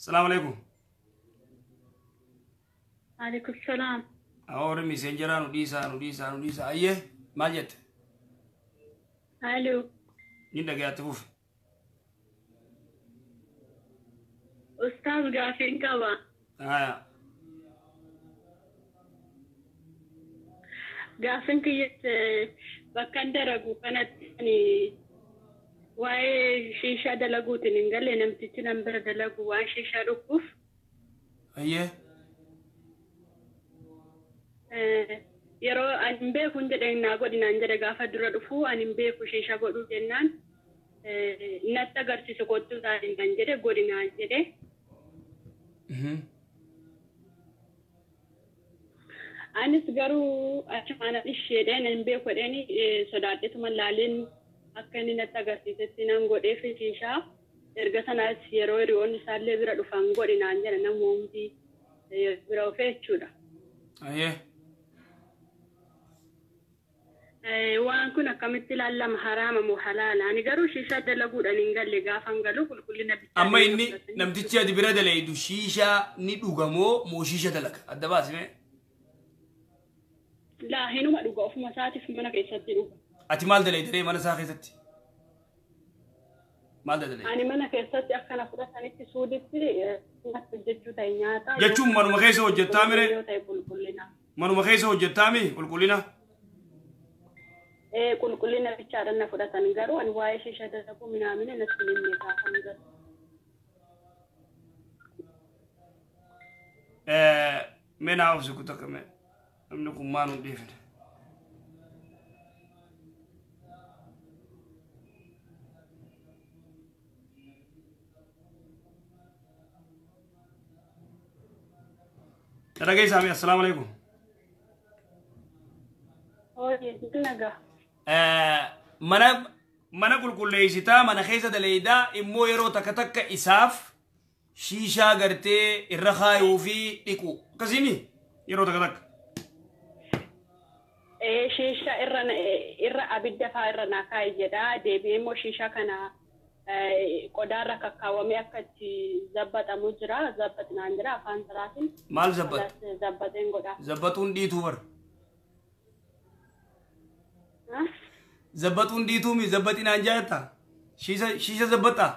Salaamu alaikum. Alaikum salaam. Warri miseenjaraa nu dhiisaa, nu dhiisaa, nu dhiisaa. Ayyee, maal jette? Aloo. Ni dhagayaatti fufi. Ustaaz, gaafiin qaba. Haya. Gaafiin kiyyatti bakka hin dalagu kanatti ani waa'ee shiishaa dalaguutiin hin galle, namtichi nan bira dalagu waan shiishaa dhuguuf. Ayyee. Yeroo ani hin beeku hin jedhe, naa godhi naan jedhe. Gaafa dura dhufu ani hin beeku shiishaa godhuu jennaan, natti agarsiisu kottuu isaatiin kan jedhe, godhi naan jedhe. Anis garuu achumaan isheedhaan hin beeku jedheen sodaadheetuma laaleen akka inni natti agarsiisetti nan godheef shiishaa. Erga sanaas yeroo hiriyoonni isaallee bira dhufan godhi naan jedhe, namoonni bira dhufee jechuudha. Ayyee. Waan kun akkamitti ilaallama, haraama moo halaala? Ani garuu shiishaa dalaguudhaan hin galle, gaafa hin galu qulqullina bichaa. Amma inni namtichi ati bira dalaydu shiishaa ni dhugamoo moo shiisha dalaga? Adda baasime. Laa, hinuma dhuga, ofuma isaatiif mana keessatti dhuga. Ati maal dalayda mana isaa keessatti? Maal dalayda? Ani mana keessatti akkana fudhatanitti suuditti natti hojjechuu ta'e nyaata. Jechuun manuma keessa hojjettaa mire? Yoo ta'e qulqullina. Manuma keessa hojjettaami qulqullina? Qulqullina bichaadhaan na fudhatan, garuu ani waa'ee shiisha dalaguu minaamina natti hin himne gaafa hin galu. Mee naa obsi kutaa kame, namni kun maan hin dhiifne. Dhageessaa mi, assalaamu alaikum. Hojii nagaa. Mana qulqulleessitaa, mana keessa daleeydaa immoo yeroo takka takka isaaf shiishaa gartee irra kaayuu fi dhiqu akkasiimi yeroo takka takka. Shiishaa irra abidda faa irra naa kaa'i jedha, deebi'ee immoo shiishaa kana qodaarra kakkaawwamee akka itti zabbaxamu jira, zabbaxinaan jira afaan biraatiin. Maal zabbat? Zabbaxeen godha. Zabbatuun dhiituu bara. Zabbatuun dhiituumi, zabbaxinaan jaalatta? Shiisha zabbaxaa?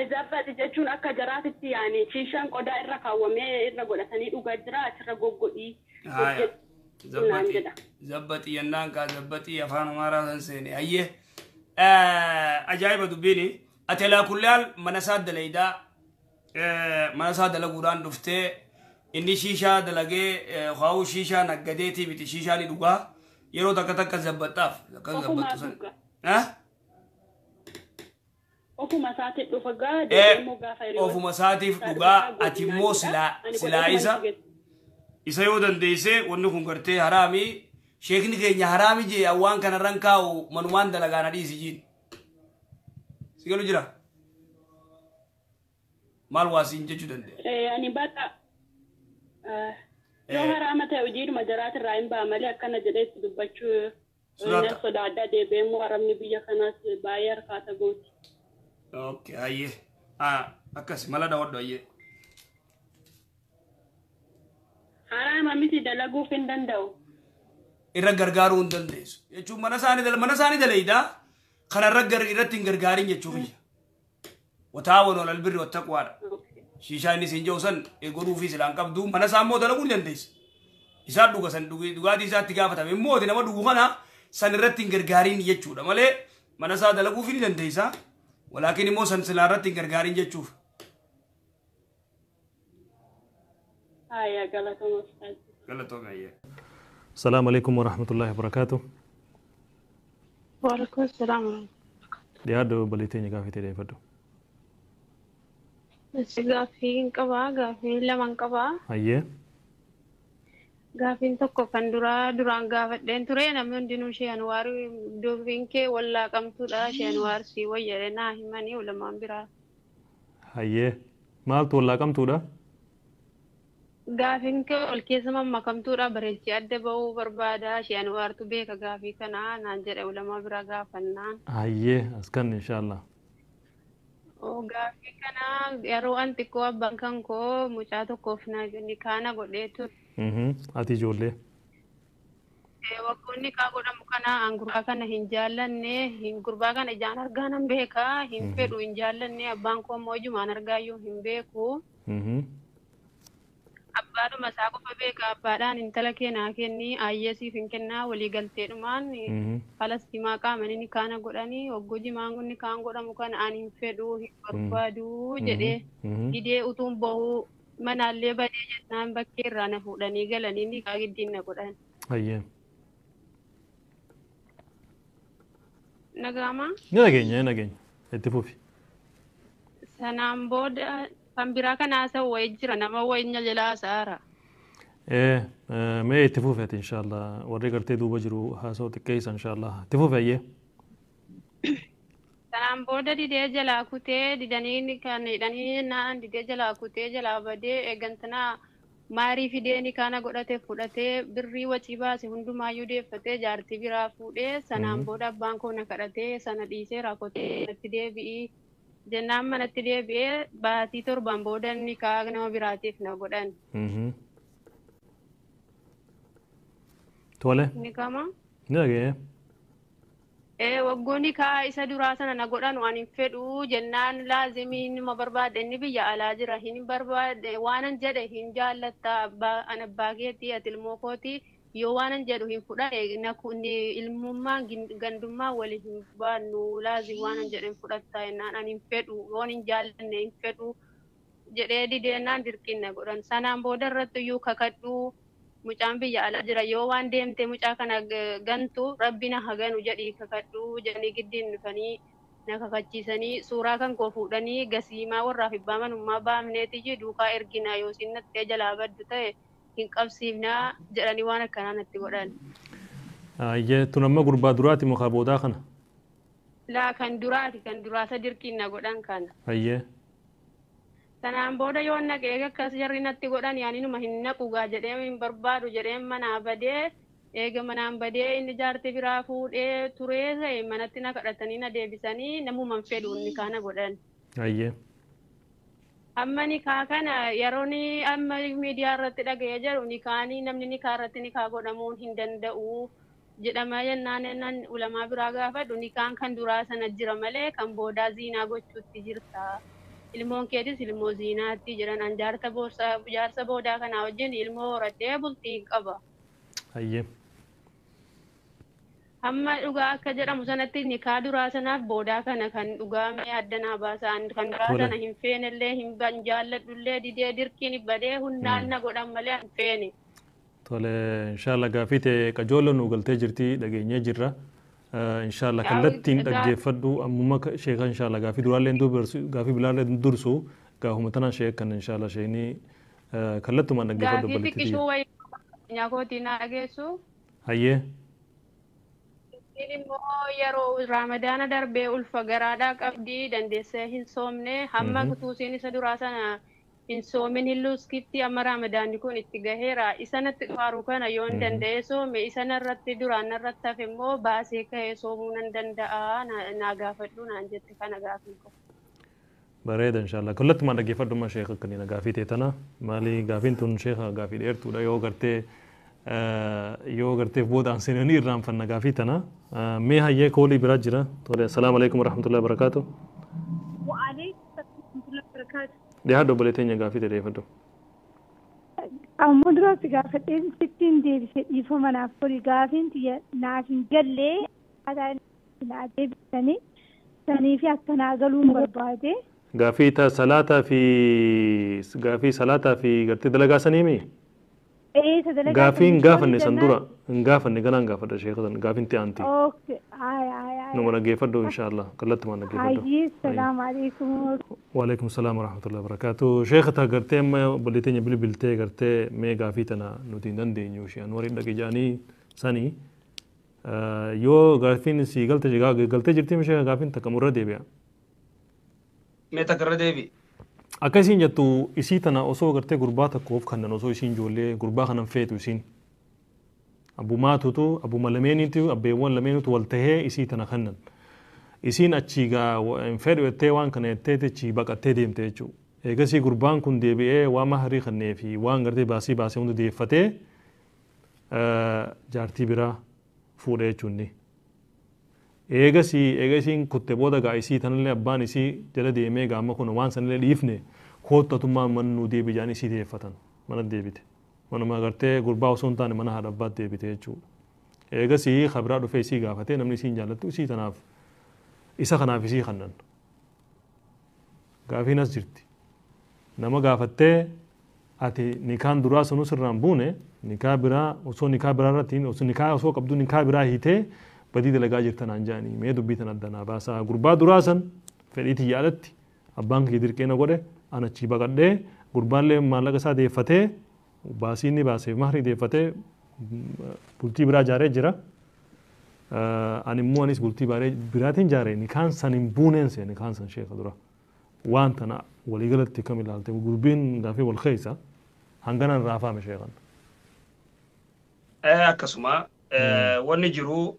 Zabbaxi jechuun akka jaraatitti yaani shiishaan qodaa irra kaawwamee irra godhatanii dhugaa jira, achirra goggodhii. Zabbaxi zabbaxi yennaan kaa zabbaxi afaan Amaaraa san seene. Ayyee, ajaa'iba dubbiini. Ati alaa kulli mana isaa dalaydaa, mana isaa dalaguudhaan dhuftee, inni shiishaa dalagee kaa'uu, shiishaa naggadeetii miti, shiishaa ni dhugaa, yeroo takka takka zabbaxxaaf akka zabbaxxu san. Ofuma isaatiif dhufa gaa, deemuu gaafa Ofuma isaatiif dhugaa, ati immoo silaa isa yoo dandeesse wanni kun gartee haraami, sheekni keenya haraami jee, waan kanarran kaa'u, manumaan dalagaa na dhiisi jiin. Si galu jira? Maal waa siin jechuu dandeenya? Ani bakka yoo haraama ta'e hojiidhuma jaraatirraa hin ba'a malee akkana jedhee itti dubbachuu na sodaadha, deebi'ee immoo haramni biyya kanaas baay'ee harkaata gooti. Okay, ayyee. Akkas mala daawwadhu, ayyee. Haraama miti, dalaguuf hin danda'u. Irra gargaaruu hin dandeessu. Jechuun mana isaanii dalaydaa kanarra irratti hin gargaarin jechuu kiyya. وتعاونوا على البر والتقوى. Shiishaa inni siin jiru san godhuufii silaan qabdu, mana isaa immoo dalaguu ni dandeessa. Isaan dhuga san dhugaatii isaatti gaafatame immoo nama dhugu kana san irratti hin gargaarin jechuudha malee mana isaa dalaguufii ni dandeessa. Walaakin immoo san silaa irratti hin gargaarin jechuuf. Haya, galatooma ustaaz. Galatoome, ayyee. السلام عليكم ورحمة الله وبركاته. وعليكم السلام ورحمة. Dhiyaadhu, obboleettii gaafii ta'e dhiyeeffadhu. Gaaffii qabaa, gaaffii lamaan qabaa. Hayyee. Gaaffiin tokko kan duraa duraan gaafadheen ture, namni hundinuu ishee Anwaar dubbiin kee wallaaqamtuudha, ishee Anwaar sii wayyadhe naa himanii ulamaan biraa. Hayyee. Maaltu wallaaqamtuudha? Gaafiin kee wal keessa mammakamtuudha, bareechee adda ba'uu barbaada, ishee Anwaartu beeka gaafii kanaa naan jedhe ulamaa biraa gaafannaan. Hayyee, as kan inshaallah. Gaaffii kana yeroo an xiqqoo abbaan kan koo mucaa tokkoof nikaana godhee ture. Ati ijoollee. Waggoonni nikaa godhamu kana an gurbaa kana hin jaallanne, gurbaa kana ijaan argaa nan beeka, hin fedhu, hin jaallanne. Abbaan koo immoo ijumaan argaayyuu hin beeku. Abbaadhuma isaa qofa beeka. Abbaadhaan intala kee naa kenni, ayyee siif hin kennaa, walii galteedhumaan halas jimaa qaamanii nikaana godhanii. Hogguu jimaan kun nikaan godhamu kana ani hin fedhu, hin barbaadu jedhee didee utuun bahuu manaallee badee jennaan bakkee irraa na fuudhanii galanii nikaa giddiin na godhan. Hayyee. Nagaamaa? Ni dhageenya, ni dhageenya. Itti fufi. Sanaan booda kan biraa kan haasa'u wayii jira, nama wayii na jala haasa'aara. Mee itti fufi ati inshallah, warri gartee duuba jiru haasa'u xiqqeessa inshallah. Itti fufi hayyee. Sanaan booda didee jalaa kutee, didanii kan hidhanii naan didee jalaa kutee jalaa badee. Eegantanaa maarii fidee nikaana godhate fudhatee, birrii wacii baase hundumaayyuu deeffatee jaartii biraa fuudhee. Sanaan booda abbaan koo na kadhatee sana dhiisee rakkotee manatti deebi'ii jennaan manatti deebi'ee baatii 7 booda nikaa nama biraatiif na godhan. Tole. Nikaama? Ni dhageenya. Waggoonni kaa isa duraa sana na godhan waan hin fedhu jennaan laazimiin nima barbaade, inni biyya alaa jira, hin barbaade waanan jedhe hin jaallatta, abbaa an abbaa keetii, ati ilmoo kooti, yoo waanan jedhu hin fudhanne ilmummaan gandummaa wali hin baannu, laazim waanan jedhe hin fudhatta jennaan an hin fedhu, yoon hin jaallanne hin fedhu jedhee dideennaan dirqiin na godhan. Sanaan booda irratti iyyuu kakadhu, mucaan biyya alaa jira, yoo waan deemte mucaa kana gantu rabbi na haganu jedhii kakadhu jedhanii giddiin dhufanii na kakachiisanii, suuraa kan koo fuudhanii gasiimaa warraaf abbaa manummaa baafneetiyyi duukaa ergina, yoo isin nattee jalaa baddu ta'e hin qabsiifnaa jedhanii waan akkanaa natti godhan. Hayyee, tun amma gurbaa duraati moo boodaa kana? Laa, kan duraati, kan duraasa dirqiin na godhan kana. Hayyee. Sanaan booda yoo naqe eega akkas jarri natti godhan yaani numa hin naqugaa jedhee, hin barbaadu jedhee manaa badee. Eega manaan badee inni jaartii biraa fuudhee turee ta'e manatti na kadhatanii na deebisanii namuma hin fedhu nikaa na godhan. Hayyee. Amma nikaa kana yeroo ni amma miidiyaa irratti dhaga'ee jedhu nikaanii namni nikaa irratti nikaa godhamuun hin danda'u jedhama jennaan ulamaa biraa gaafadhu, nikaan kan duraa sana jira malee kan boodaa ziinaa gochuutti jirta. Ilmoon keetis ilmoo ziinaatti jedhan. An jaarsa boodaa kanaa wajjin ilmoo horadhee bultii hin qaba. Hayyee. Amma dhugaa akka jedhamu sanatti nikaa duraa sanaaf boodaa kana kan dhugaa mee addanaa baasaan, kan duraa sana hin feenellee, hin jaalladhullee, didee dirqiin badee hundaan na godhan malee hin feene. Tole, inshallah gaafii ta'e qajoollo nu galtee jirti, dhageenyee jirra. Inshallah kallattiin dhaggeeffadhu ammuma sheeka inshallah, gaafii duraallee dursu, gaafii biraallee dursu, gaafuma tanaan sheeka kan inshallah sheekni kallattumaan dhaggeeffadhu. Gaafii xiqqishuu wayii nyaakooti naa dhageessu. Hayyee. Isiin immoo yeroo Raamadaana darbee ulfa garaadhaa qabdii, dandeessee hin soomne. Hamma kutuusiin isa duraa sana hin soomin hin luuskitti amma Raamadaanni kun itti gaheera. Isa natti dhufaaru kana yoon danda'ee soome, isa narratti duraan narratti hafe immoo baasee ka'ee soomuu nan danda'a naa gaafadhu naan jette, kana gaafii koo. Bareeda, inshallah kallattumaan dhaggeeffadhu amma sheeka kanneen gaafii ta'e tana. Maali gaafiin tun sheeka gaafii dheertuudha, yoo gartee boodaan seenanii irraanfanna gaafii tana. Mee hayyee, koolii biraa jira. Tole, assalaamu alaikum warahmatullahi wabarakaatu. وعليكم السلام ورحمة الله وبركاته. Dhiyaadhu obboleettii teenya, gaafii ta'e dhiyeeffadhu. Ammoo duraatti gaafadheen sittiin deebise, dhiifama naaf godhi, gaafiin tiyya naaf hin gallee naa deebisanii sanii fi akka naa galuun barbaade. Gaafii ta salaataa fi gaafii salaataa fi gartee dalagaa saniimi? Eessa dalagaa? Gaafii hin gaafanne san dura, hin gaafanne, ganaan gaafadha sheeka san gaafiin itti aanti. Okay, ay ay ay. Numa dhaggeeffadhu inshallah, kallattumaan dhaggeeffadhu. Hayyee, salaamu alaikum. وعليكم السلام ورحمة الله وبركاته. شيخ تا gartee amma obboleettii teenya bilbiltee gartee mee gaafii tana nuti hin dandeenyu ishee Anwarii dhaqe jedhanii sanii, yoo gaafiin si galte galtee jirti mishee gaafiin takka murra deebi'a. Mee takka irra deebi. Akka isiin jettu isii tana osoo gartee gurbaa tokkoof kannan, osoo isiin ijoollee gurbaa kanan feetu, isiin abbumaatutu abbuma lameeniitu abbeewwan lameenitu wal tahee isii tana kannan. Isiin achii gaa hin fedhu jettee waan kana jettee achii baqattee deemte jechuudha. Eegasii gurbaan kun deebi'ee waan maharii kannee fi waan gartee baasii baasee hunda deeffatee jaartii biraa fuudhee jechuun. Eegasii eegasiin kutte booda gaa isii tanallee abbaan isii jala deemee gaa amma kun waan sanallee dhiifne koottatummaa mannuu deebi jedhanii isii deeffatan mana deebite. Manuma gartee gurbaa osoo hin taane mana haadha abbaatti deebite jechuudha. Eegasii kabiraa dhufee isii gaafatee namni isiin jaallattu isii tanaaf isa kanaaf isii kannan. Gaafiin as jirti. Nama gaafattee ati nikaan duraa sanuu sirraan buune nikaa biraa osoo nikaa biraa irratti osoo nikaa osoo qabdu nikaa biraa hiitee badii dalagaa jirtan naan jedhanii mee dubbii tan addanaa baasaa gurbaa duraa san fedhii tiyya alatti abbaan kiyya dirqeena godhe an achii baqadhee gurbaallee maallaqa isaa deeffatee baasii inni baasee mahrii deeffatee bultii biraa jaaree jira. Ani immoo anis bultii biraatiin jaaree nikaan san hin buuneen see nikaan san sheeka dura waan tana waliigalatti kam ilaalte gurbiin gaafii wal keessa hanganan raafame sheekan. Akkasuma wanni jiru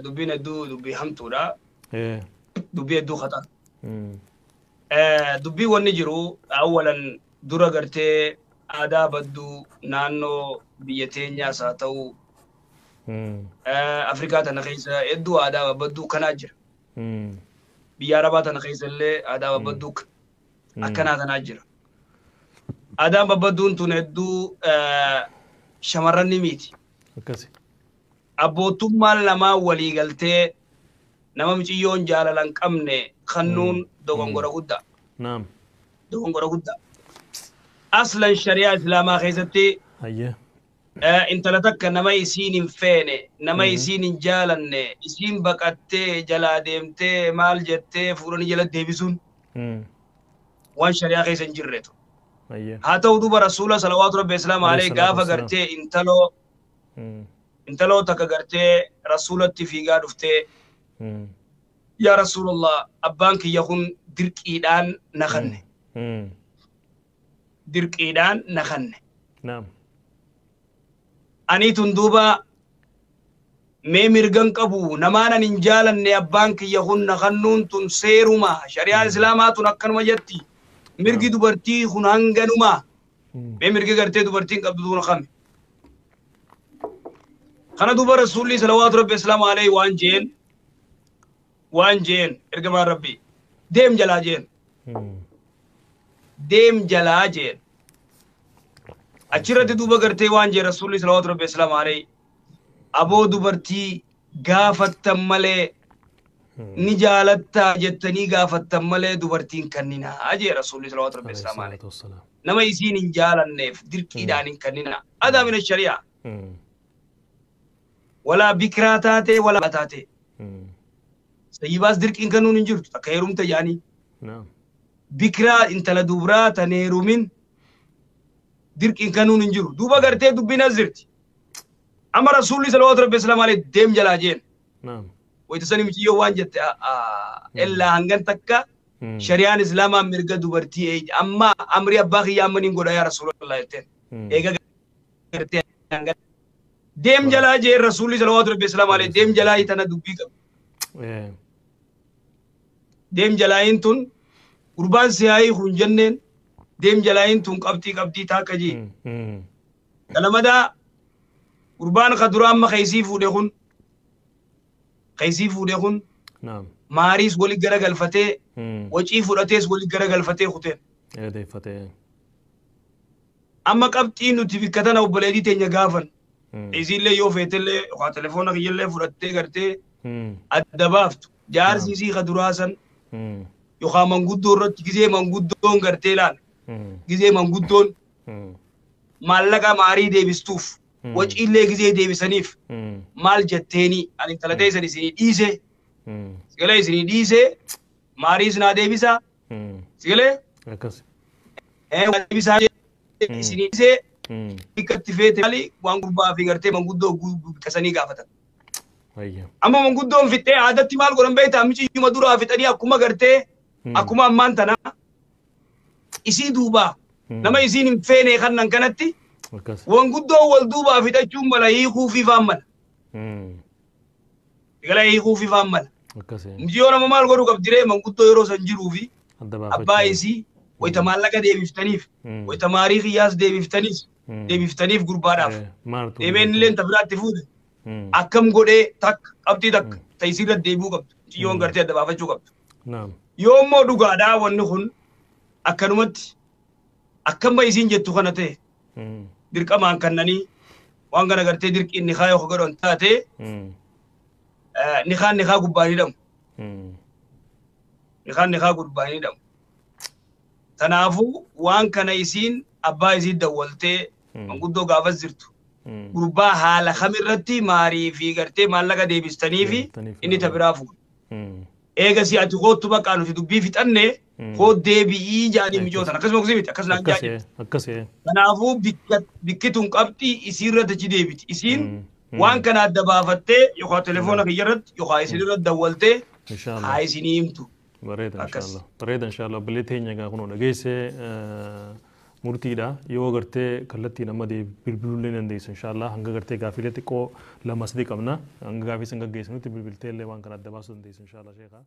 dubbiin hedduu dubbii hamtuudha. Dubbii hedduu khatar. Dubbii wanni jiru awwalan dura gartee aadaa badduu naannoo biyya teenyaas haa ta'u Afrikaa tana keessa hedduu aadaa badduu kanaa jira. Biyya Arabaa tana keessa illee aadaa badduu akkanaa tanaa jira. Aadaan babadduun tun hedduu shamarran ni miti. Akkasi. Abbootummaan lamaa walii galtee nama miciyyoon jaalala hin qabne kannuun dogongora guddaa. Naam. Dogongora guddaa. Aslan shari'aa islaamaa keessatti intala takka nama isiin hin feene, nama isiin hin jaalanne, isiin baqattee jalaa deemtee maal jettee fuudhanii jala deebisuun waan shari'aa keessa hin jirreetu. Haa ta'u duuba rasuula salawaatu rabbi islaama alayhi gaafa gartee intaloo takka gartee rasuulatti fiigaa dhuftee yaa rasuulallah abbaan kiyya kun dirqiidhaan na kanne. Dirqiidhaan na kanne. Ani tun duuba mee mirgan qabu namaan ani hin jaalanne abbaan kiyya kun na kannuun tun seeruma shari'aan islaamaa tun akkanuma jetti. Mirgi dubartii kun hanganuma. Mee mirgi gartee dubartiin qabdu tun kami. Kana duuba rasuulli salawaatu rabbi islaamu alayhi waan jeen ergamaan rabbi deem jalaa jeen. Deem jalaa jeen. Achirratti duuba gartee waan jeen rasuulli salawaatu rabbi islaamu alayhi aboo dubartii gaafattan malee ni jaalattaa jettanii gaafattan malee dubartiin kanninaa jee rasuulli salawaatu rabbi islaamu alayhi. Nama isiin hin jaalanneef dirqiidhaan hin kanninaa. Adaa mina shari'aa. Walaa bikiraa taatee walaa taatee. Sayyibaas dirqiin kennuun hin jirtu takka heerumte jaanii. Bikiraa intala dubraa tan heerumin dirqiin kennuun hin jiru. Duuba gartee dubbiin as jirti. Amma rasuulli salawaatu rabbi islaamu alayhi deem jalaa jeen. Wayita sani miciyyoo waan jette illaa hangan takka shari'aan islaamaa mirga dubartii eeydi. Amma amri abbaa kiyyaa amma niin godha yaa rasuulallah jetteen. Eega gartee hangan deem jalaa jeen rasuulli salawaatu rabbi islaamu alayhi deem jalaa tana dubbii qabu. Deem jalaayin tun gurbaan siyaayii kun jenneen deem jalaayin tun qabxii qabxii taakka jee. Kalamadaa gurbaan ka dura amma kaysii fuudhe kun maariis wali gara galfatee wacii fudhatees wali gara galfatee kuteen. Amma qabxii nuti bikka tana obboleetii teenya gaafan. Isiillee yoo feetellee yookaan telefoona kiyyallee fudhattee gartee adda baaftu jaarsi isii ka duraa san yookaan manguddoo irratti gizee manguddoon gartee ilaal gizee manguddoon maallaqa maarii deebistuuf waciillee gizee deebisaniif maal jetteeni ani intala teessan isinii dhiise sigalee isinii dhiise maarii isinaa deebisaa sigalee deebisaa isinii dhiise Ikkatti feete maali waan gurbaa fi gartee manguddoo kasanii gaafatan. Amma manguddoon fixee aadatti maal godhan beektaa miciyyuma duraa fixanii akkuma gartee akkuma ammaan tana isii duubaa nama isiin hin feene kannan kanatti manguddoo wal duubaa fixachuun mala hiikuu fi faan mala. Gala hiikuu fi faan mala. Akkasii. Mucayyoo nama maal godhuu qabdi ree manguddoo yeroo san jiruu fi Adda abbaa baafachuu. isii wayita maallaqa deebiftaniif Mm. wayita maarii qiyyaas deebiftaniif Mm. deebiftaniif gurbaadhaaf. Maaltu? Deebeen illee ta biraatti fuute. Mm. Akkam godhee takka qabxii takka ta isiirra deebi'uu qabdu. Mucayyoon gartee adda baafachuu qabdu. Naam. Yoo immoo dhugaadhaa wanni kun akkanumatti akkamma isiin jettu kana ta'e Mm. dirqamaan kannanii waan kana gartee dirqiin nikaa yoo godhan taate Mm. nikaan nikaa gubbaan hidhamu. Mm. Nikaan nikaa gubbaan hidhamu. Kanaafuu waan kana isiin abbaa isii dawwaltee Mm. manguddoo gaafas jirtu. Mm. Gurbaa haala kamirratti maarii fi gartee maallaqa deebistanii fi Deebistaniif, inni ta biraa fuudha. Mm. Eegasii ati koottu bakka nuti dubbii fixanne Mm. koo deebi'ii jaanii mijootan akkasuma kusii miti akkas naan jaanii. Akkasii. Akkasii. Kanaafuu bikkituun qabxii isiirra achi deebiti. Isiin Mm. Mm. waan kana adda baafattee yookaan telefoona kiyyarratti yookaan isinirratti dawwaltee Inshaallah. haa isinii himtu. Bareeda Akkas. inshallah. Bareeda inshallah. Obboleettii teenya egaa kunoo dhageesse murtiidha. Yoo gartee kallattiin amma bilbiluu illee dandeessu inshallah. Hanga gartee gaafiilee xiqqoo lama sadii qabna. Hanga gaafii san gaggeessinutti bilbiltee illee waan kana adda baasuu dandeessu inshallah sheekha.